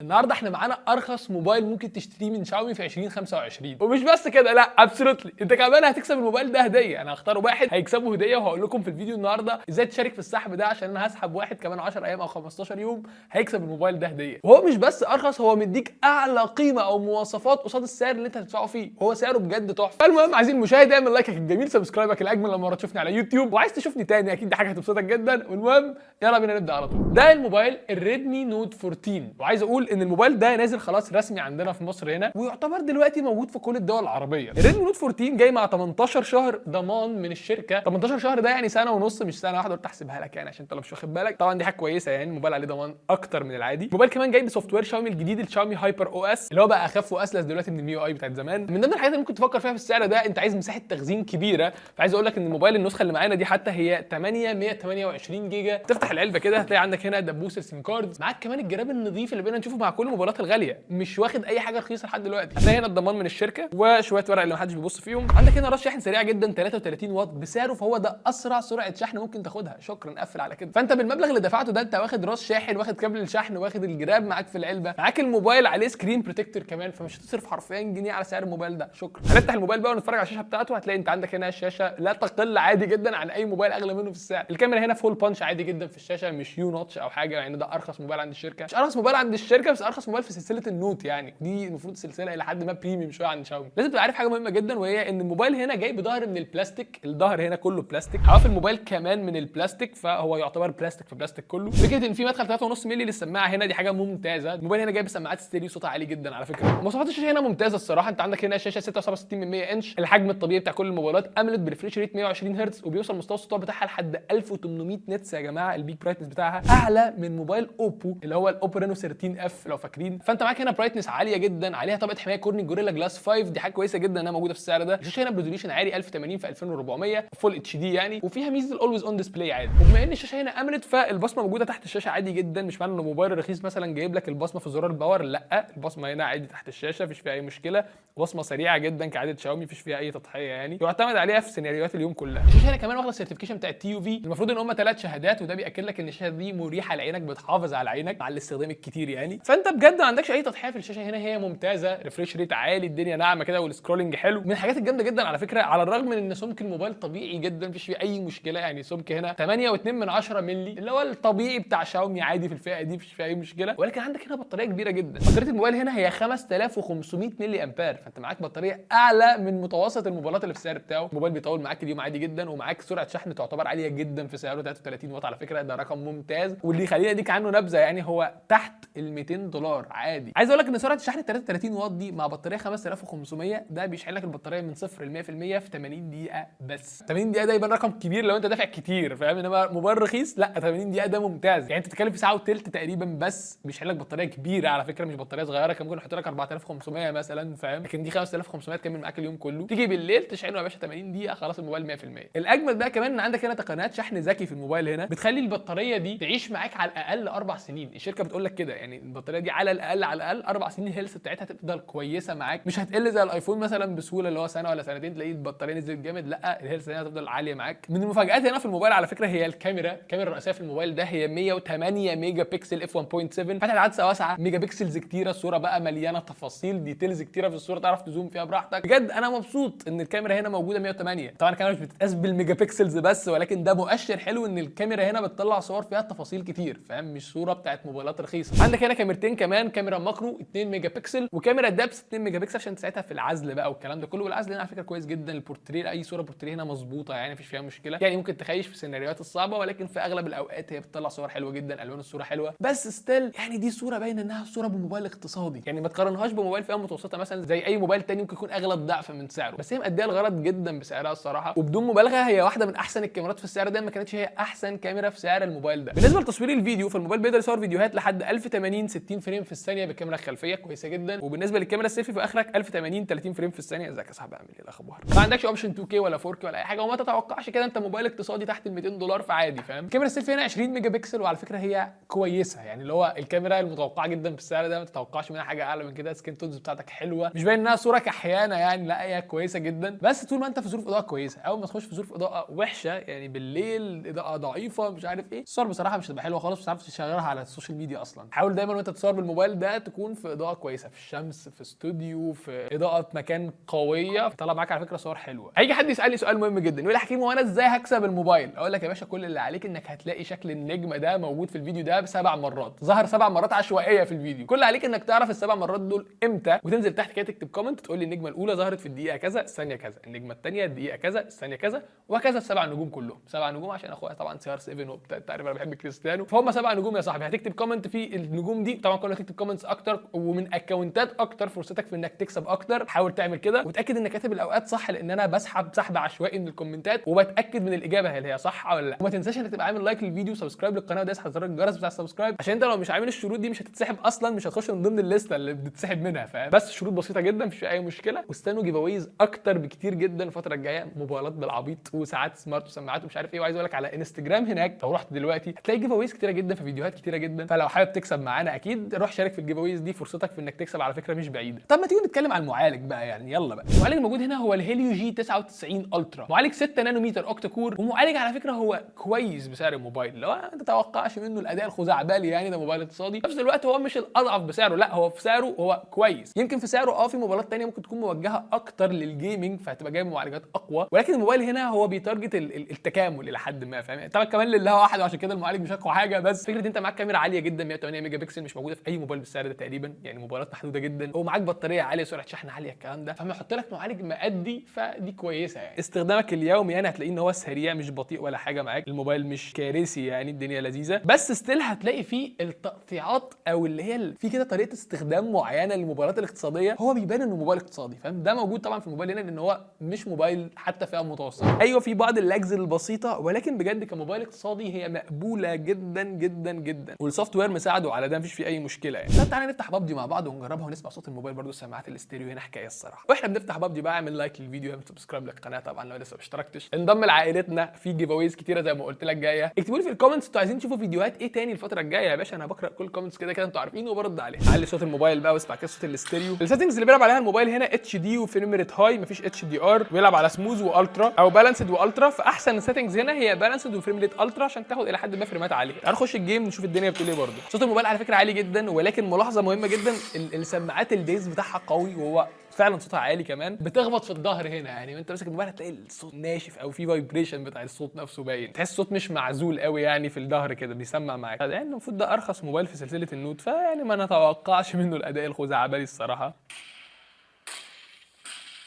النهارده احنا معانا ارخص موبايل ممكن تشتريه من شاومي في 2025. ومش بس كده، لا absolutely، انت كمان هتكسب الموبايل ده هديه. انا هختار واحد هيكسبه هديه، وهقول لكم في الفيديو النهارده ازاي تشارك في السحب ده، عشان انا هسحب واحد كمان 10 ايام او 15 يوم هيكسب الموبايل ده هديه. وهو مش بس ارخص، هو مديك اعلى قيمة او مواصفات قصاد السعر اللي انت هتدفعه فيه، وهو سعره بجد تحفه. فالمهم عايزين المشاهد يعمل like الجميل، subscribe ك الاجمل لما تشوفني على يوتيوب، وعايز تشوفني تاني اكيد دي حاجة هتبسطك جدا. والمهم يلا بينا نبدا على طول. ده الموبايل ال Redmi Note 14، وعايز اقول ان الموبايل ده نازل خلاص رسمي عندنا في مصر هنا، ويعتبر دلوقتي موجود في كل الدول العربيه. ال Redmi Note 14 جاي مع 18 شهر ضمان من الشركه. 18 شهر ده يعني سنة ونص، مش سنة واحده، قلت احسبها لك يعني عشان انت لو مش واخد بالك. طبعا دي حاجة كويسه، يعني الموبايل عليه ضمان اكتر من العادي. الموبايل كمان جاي ب software شاومي الجديد، ال Xiaomi HyperOS، اللي هو بقى اخف واسلس دلوقتي من ال MIUI بتاعت زمان. من ضمن الحاجات اللي ممكن تفكر فيها في السعر ده، انت عايز مساحة تخزين كبيره، فعايز اقول لك ان الموبايل النسخة اللي معانا دي حتى هي 8 128 جيجا. تفتح العلبة كده هتلاقي عندك هنا دبوس ال SIM card، معاك كمان الجراب النظيف اللي بقينا نشوفه مع كل الموبايلات الغاليه، مش واخد اي حاجة رخيصة لحد دلوقتي. هتلاقي هنا الضمان من الشركة وشوية ورق اللي محدش بيبص فيهم. عندك هنا راس شاحن سريع جدا 33 واط بسعره، فهو ده اسرع سرعة شحن ممكن تاخدها. شكرا، قفل على كده. فانت بالمبلغ اللي دفعته ده انت واخد راس شاحن، واخد كابل الشحن، واخد الجراب معاك في العلبه، معاك الموبايل عليه screen protector كمان، فمش هتصرف حرفيا جنيه على سعر الموبايل ده. شكرا. هنفتح الموبايل بقى ونتفرج على الشاشة بتاعته. هتلاقي انت عندك هنا شاشة لا تقل عادي جدا عن اي موبايل اغلى منه في السعر. الكاميرا هنا hole punch عادي جدا في الشاشه، مش U notch او حاجه، يعني ده ارخص موبايل عند الشركه. مش ارخص موبايل عند الشركه، بس ارخص موبايل في سلسلة ال Note، يعني دي المفروض سلسلة الى حد ما premium شوية عن شاومي. لازم تبقى عارف حاجة مهمة جدا، وهي ان الموبايل هنا جاي بظهر من البلاستيك، الظهر هنا كله بلاستيك، حواف الموبايل كمان من البلاستيك، فهو يعتبر بلاستيك في بلاستيك كله. فكرة ان في مدخل 3.5 مللي للسماعه هنا دي حاجة ممتازه. الموبايل هنا جايب سماعات ستيريو صوتها عالي جدا على فكره. مواصفات الشاشة هنا ممتازة الصراحه. انت عندك هنا شاشة 6.67 من 100 انش، الحجم الطبيعي بتاع كل الموبايلات، AMOLED ب refresh rate 120 هرتز، وبيوصل مستوى السطوع بتاعها لحد 1800 nits يا جماعه. ال peak brightness بتاعها اعلى من موبايل اوبو اللي هو ال Oppo Reno 13 F لو فاكرين. فانت معاك هنا brightness عالية جدا، عليها طبقه حماية Corning Gorilla Glass 5، دي حاجة كويسة جدا انها موجودة في السعر ده. الشاشة هنا ب resolution عالي 1080 في 2400 full HD يعني، وفيها ميزة ال always on display عادي. وبما ان الشاشة هنا AMOLED فالبصمه موجودة تحت الشاشة عادي جدا، مش معنى انه موبايل رخيص مثلا جايب لك البصمة في زرار ال power، لا البصمة هنا عادي تحت الشاشه، مفيش فيها اي مشكله. بصمة سريعة جدا كعادة شاومي، مفيش فيها اي تضحية يعني، يعتمد عليها في سيناريوهات اليوم كلها. الشاشة هنا كمان واخده ال certification بتاع ال TUV، المفروض ان هم 3 شهادات، وده بياكد لك ان الشاشة دي مريحه لعينك، بتحافظ على عينك مع الاستخدام الكتير يعني. فانت بجد ما عندكش اي تضحية في الشاشة هنا، هي ممتازه، refresh rate عالي، الدنيا ناعمة كده، وال scrolling حلو. من الحاجات الجامدة جدا على فكره، على الرغم من ان سمك الموبايل طبيعي جدا، مفيش فيه اي مشكله، يعني سمك هنا 8.2 من 10 مللي اللي هو الطبيعي بتاع شاومي عادي في الفئة دي، مفيش فيها اي مشكله. ولكن عندك هنا بطارية كبيرة جدا. بطارية الموبايل هنا هي 5500 ملي امبير، فانت معاك بطارية اعلى من متوسط الموبايلات اللي في السعر بتاعه. الموبايل بيطول معاك اليوم عادي جدا، ومعاك سرعة شحن تعتبر عالية جدا في سعره، 33 واط على فكره، ده رقم ممتاز. واللي يخليني اديك عنه نبذه، يعني هو تحت ال 200 دولار عادي. عايز اقول لك ان سرعة الشحن 33 واط دي مع بطارية 5500 ده بيشحن لك البطارية من 0 ل 100% في 80 دقيقة بس. 80 دقيقة ده يبان رقم كبير لو انت دافع كتير فاهم، انما موبايل رخيص لا، 80 دقيقة ده ممتاز. يعني انت بتتكلم في ساعة وثلث تقريبا بس بيشحن لك بطارية كبيرة على فكره، مش بطارية صغيره، كان ممكن يحط لك 4500 مثلا فاهم، لكن دي 5500 تكمل معاك اليوم كله. تيجي بالليل تشحنه يا باشا 80 دقيقه، خلاص الموبايل 100%. الاجمل بقى كمان ان عندك هنا تقنيات شحن ذكي في الموبايل هنا، بتخلي البطارية دي تعيش معاك على الاقل 4 سنين. الشركة بتقول لك كده، يعني البطارية دي على الاقل على الاقل 4 سنين ال health بتاعتها تفضل كويسة معاك، مش هتقل زي الايفون مثلا بسهولة اللي هو سنة ولا سنتين تلاقي البطارية نزلت جامد، لا ال health هنا هتفضل عالية معاك. من المفاجات هنا في الموبايل على فكرة هي الكاميرا. الكاميرا الرئيسية في الموبايل ده هي 108 ميجا بكسل f 1.7، فتحه عدسة واسعه، megapixels كتيره، الصورة بقى مليانة تفاصيل، details كتيرة في الصوره، تعرف ت zoom فيها براحتك. بجد انا مبسوط ان الكاميرا هنا موجودة 108. طبعا الكاميرا مش بتتقاس بال megapixels بس، ولكن ده مؤشر حلو ان الكاميرا هنا بتطلع صور فيها تفاصيل كتير فاهم، مش صوره بتاعت موبايلات رخيصه. عندك هنا كاميرتين كمان، كاميرا macro 2 ميجا بكسل وكاميرا depth 2 ميجا بكسل عشان تساعدها في العزل بقى والكلام ده كله. والعزل هنا على فكرة كويس جدا، البورتريه اي صوره بورتريه هنا مظبوطة يعني مفيش فيها مشكله، يعني ممكن تخيش في السيناريوهات الصعبه، ولكن في اغلب الاوقات هي بتطلع صور حلوة جدا، الوان الصورة حلوه. بس still يعني دي صوره باينة انها صوره بموبايل اقتصادي، يعني ما تقارنهاش بموبايل فئة متوسطه مثلا زي اي موبايل تاني ممكن يكون اغلى الضعف من سعره، بس هي مأدية الغرض جدا بسعرها الصراحه. وبدون مبالغه هي واحدة من احسن الكاميرات في السعر ده، ما كانتش هي احسن كاميرا في سعر الموبايل ده. بالنسبة لتصوير الفيديو فالموبايل بيقدر يصور فيديوهات لحد 1080 60 frame في الثانية بالكاميرا الخلفيه، كويسة جدا. وبالنسبة للكاميرا السيلفي فاخرك 1080 30 frame في الثانيه. ازيك يا صاحبي عامل ايه الاخبار؟ ما عندكش option 2K ولا 4K ولا اي حاجه، وما تتوقعش كده، انت موبايل اقتصادي تحت ال 200 دولار فعادي فاهم. الكاميرا السيلفي هنا 20 ميجا بكسل، وعلى فكرة هي كويسه، يعني اللي هو الكاميرا المتوقعة جدا في السعر ده، ما تتوقعش منها حاجة اعلى من كده. skin tones بتاعتك حلوه، مش باين انها صوره كحيانه يعني، لا هي كويسة جدا، بس طول ما انت في ظروف اضاءه كويسه. اول ما تخش في ظروف اضاءه وحشه، يعني بالليل اضاءه ضعيفة مش عارف ايه، الصور بصراحة مش هتبقى حلوة خالص، مش هتعرف تشغلها على ال social media اصلا. حاول دايما وانت بتصور بتصور بالموبايل ده تكون في اضاءه كويسه، في الشمس، في استوديو، في اضاءه مكان قويه، طلع معاك على فكرة صور حلوه. هيجي حد يسالني سؤال مهم جدا، يقول لي حكيم وانا ازاي هكسب الموبايل؟ اقول لك يا باشا كل اللي عليك انك هتلاقي شكل النجم ده موجود في الفيديو ده ب7 مرات، ظهر 7 مرات عشوائية في الفيديو. كل اللي عليك انك تعرف ال7 مرات دول امتى، وتنزل تحت كده تكتب comment تقول لي النجمة الاولى ظهرت في الدقيقة كذا الثانية كذا، النجمة الثانية الدقيقة كذا الثانية كذا، وهكذا السبع نجوم كلهم. 7 نجوم عشان اخويا طبعا CR 7 وبتاع، انت عارف انا بحب كريستيانو، فهم 7 نجوم يا صاحبي. هتكتب comment في النجوم دي، طبعا كل ما تكتب comments اكتر ومن اكونتات اكتر فرصتك في انك تكسب اكتر. حاول تعمل كده وتاكد انك كاتب الاوقات صح، لان انا بسحب سحب عشوائي من الكومنتات وبتاكد من الاجابة هل هي صح ولا لا. وما تنساش انك تبقى عامل like للفيديو، subscribe للقناه، ودايس على زر الجرس بتاع ال subscribe، عشان انت لو مش عامل الشروط دي مش هتتسحب اصلا، مش هتخش من ضمن الليستة اللي بتتسحب منها، فاهم؟ بس شروط بسيطة جدا، مفيش اي مشكله. واستنوا giveaways اكتر بكتير جدا الفترة الجايه، موبايلات بالعبيط وساعات smart وسماعات ومش عارف ايه. وعايز اقول لك على انستجرام هناك لو رحت دلوقتي هتلاقي giveaways كتيرة جدا في فيديوهات كتيرة جدا، فلو حابب تكسب معانا اكيد روح شارك في ال giveaways دي، فرصتك في انك تكسب على فكرة مش بعيده. طب ما تيجي نتكلم عن المعالج بقى يعني، يلا بقى. المعالج الموجود هنا هو ال Helio G 99 Ultra، معالج 6 نانومتر octa core، ومعالج على فكرة هو كويس بسعر الموبايل، لو ما تتوقعش منه الاداء الخزعبلي يعني، ده موبايل اقتصادي. في نفس الوقت هو مش الاضعف بسعره، لا هو في سعره هو كويس. يمكن في سعره في موبايلات تانية ممكن تكون موجهة اكتر لل gaming فهتبقى جايب معالجات اقوى، ولكن الموبايل هنا هو بي target التكامل الى حد ما، فاهم؟ طبعا كمان لله واحد، وعشان كده المعالج مش اقوى حاجه. بس فكرة انت معاك كاميرا عالية جدا 108 ميجا بكسل مش موجودة في اي موبايل بالسعر ده تقريبا، يعني موبايلات محدودة جدا، ومعاك بطارية عاليه، سرعة شحن عاليه، الكلام ده، فما يحط لك معالج مأدي فدي كويسة يعني. استخدامك اليومي يعني هتلاقيه ان هو سريع مش بطيء ولا حاجه، معاك الموبايل مش كارثي يعني، الدنيا لذيذه. بس still هتلاقي فيه التقطيعات او اللي هي في كده طريقه استخدام معينة للموبايلات الاقتصادية، هو بيبان انه موبايل اقتصادي، فاهم؟ ده موجود طبعا في الموبايل هنا لان هو مش موبايل حتى فئة متوسطه. ايوه في بعض ال lags البسيطه، ولكن بجد كموبايل اقتصادي هي مقبولة جدا جدا جدا، وال software مساعدة على ده، مفيش فيه اي مشكلة يعني. طب تعالى نفتح بابجي مع بعض ونجربها ونسمع صوت الموبايل برضو، سماعات الاستيريو هنا حكاية الصراحه. واحنا بنفتح بابجي بقى اعمل like للفيديو، اعمل subscribe للقناة طبعا لو لسه ما اشتركتش، انضم لعائلتنا في giveaways كتيرة زي ما قلت لك جايه. اكتبوا لي في ال comments انتوا عايزين تشوفوا فيديوهات ايه تاني الفترة الجاية يا باشا، انا بقرا كل ال comments كده كده انتوا عارفين وبرد عليها. علي صوت الموبايل بقى واسمع كده صوت الاستيريو. ال settings اللي بيلعب عليها الموبايل هنا HD و frame rate high، مفيش HDR، بيلعب على smooth و ultra او balanced و ultra، فاحسن settings هنا هي balanced و frame rate ultra عشان تاخد الى حد ما فريمات عاليه. تعال نخش ال game نشوف الدنيا بتقول ايه. برضه صوت الموبايل على فكرة عالي جدا، ولكن ملاحظة مهمة جدا، السماعات ال bass بتاعها قوي وهو فعلا صوتها عالي كمان، بتخبط في الظهر هنا يعني، وانت ماسك الموبايل هتلاقي الصوت ناشف او في vibration بتاع الصوت نفسه باين، تحس الصوت مش معزول قوي يعني في الظهر كده بيسمع معاك. يعني المفروض ده ارخص موبايل في سلسلة ال Note، فيعني ما نتوقعش منه الاداء الخزعبلي الصراحه،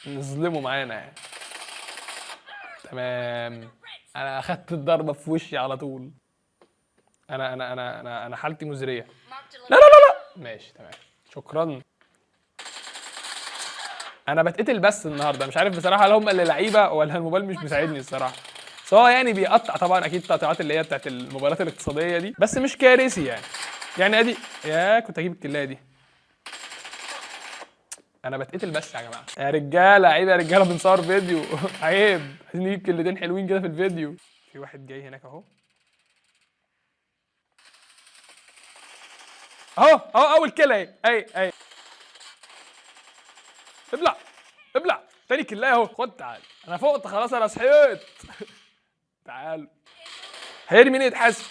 نظلمه معانا يعني. تمام، انا اخدت الضربة في وشي على طول. انا حالتي مزريه. لا لا لا لا، ماشي تمام شكرا. انا بتقتل بس النهارده، مش عارف بصراحة هل هم اللي لعيبة ولا الموبايل مش مساعدني الصراحه. بس هو يعني بيقطع طبعا اكيد التقطيعات اللي هي بتاعت الموبايلات الاقتصادية دي، بس مش كارثي يعني. يعني ادي يا كنت اجيب الكلايه دي. انا بتقتل بس يا جماعه، يا رجاله عيب يا رجاله، بنصور فيديو عيب، عايزين نجيب كلتين حلوين كده في الفيديو. في واحد جاي هناك اهو اهو اهو، اول kill اهي اهي اهي، ابلع ابلع، تاني كلايه اهو، خد تعال، انا فقت خلاص، انا صحيت تعال، هيرمي مين يتحاسب.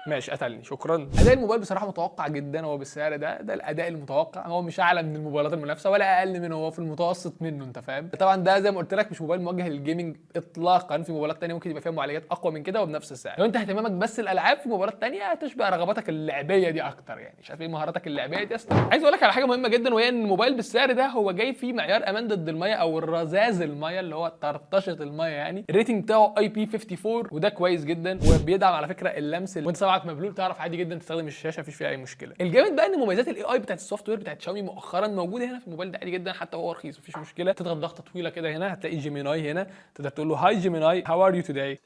ماشي قتلني شكرا. اداء الموبايل بصراحة متوقع جدا، هو بالسعر ده ده الاداء المتوقع، هو مش اعلى من الموبايلات المنافسة ولا اقل منه، هو في المتوسط منه انت فاهم. طبعا ده زي ما قلت لك مش موبايل موجه لل gaming اطلاقا، في موبايلات تانية ممكن يبقى فيها معالجات اقوى من كده وبنفس السعر. لو انت اهتمامك بس الالعاب، في موبايلات تانية هتشبع رغباتك اللعبيه دي اكتر يعني، مش عارف ايه مهاراتك اللعبيه دي اصلا. عايز اقول لك على حاجة مهمة جدا، وهي ان الموبايل بالسعر ده هو جاي فيه معيار امان ضد المية او الرذاذ المية اللي هو طرطشه المية يعني، ال rating بتاعه IP 54 وده كويس جدا، وبيدعم على فكرة اللمس، وانت صبعك مبلول تعرف عادي جدا تستخدم الشاشة مفيش فيها اي مشكلة. الجامد بقى ان مميزات ال AI بتاعت ال software بتاعت شاومي مؤخرا موجودة هنا في الموبايل ده عادي جدا، حتى وهو رخيص مفيش مشكلة. تضغط ضغطه طويلة كده هنا هتلاقي Gemini هنا، تقدر تقول له hi Gemini how are you today.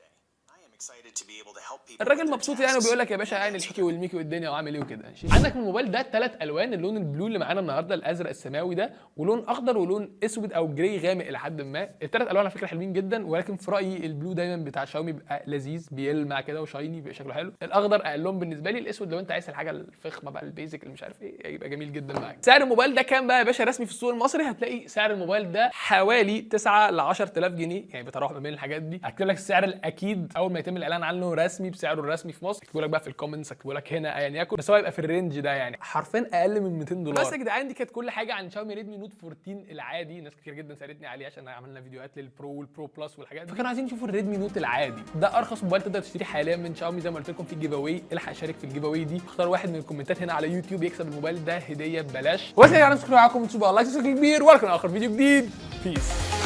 الراجل مبسوط يعني وبيقول لك يا باشا يعني الحكي والميكي والدنيا وعامل ايه وكده. ماشي، عندك من الموبايل ده 3 الوان، اللون ال blue اللي معانا النهارده الازرق السماوي ده، ولون اخضر، ولون اسود او gray غامق الى حد ما. الثلاث الوان على فكرة حلوين جدا، ولكن في رايي ال blue دايما بتاع شاومي بيبقى لذيذ، بيلمع كده و shiny بيبقى شكله حلو. الاخضر اقلهم بالنسبة لي. الاسود لو انت عايز الحاجة الفخمه بقى ال basic اللي مش عارف ايه يبقى جميل جدا معاك. سعر الموبايل ده كام بقى يا باشا رسمي في السوق المصري؟ هتلاقي سعر الموبايل ده حوالي 9 ل 10000 جنيه، يعني بيتراوح ما بين الحاجات دي. هكتب لك السعر الاكيد اول ما يتم الاعلان عنه رسمي بسعر سعره الرسمي في مصر، اكتبوا لك بقى في ال comments، اكتبوا لك هنا، ايا يكن، بس هو هيبقى في ال range ده، يعني حرفيا اقل من 200 دولار. بس يا جدعان، دي كانت كل حاجة عن شاومي ريدمي نوت 14 العادي. ناس كتير جدا سالتني عليه عشان عملنا فيديوهات لل Pro وال Pro Plus والحاجات دي، فكانوا عايزين يشوفوا الريدمي نوت العادي. ده ارخص موبايل تقدر تشتريه حاليا من شاومي. زي ما قلت لكم في giveaway، الحق شارك في ال giveaway دي، اختار واحد من الكومنتات هنا على يوتيوب يكسب الموبايل ده هديه ببلاش. وبس يا جدعان، معاكم تشوفوا like كبير، ولكن اخر فيديو جديد. peace.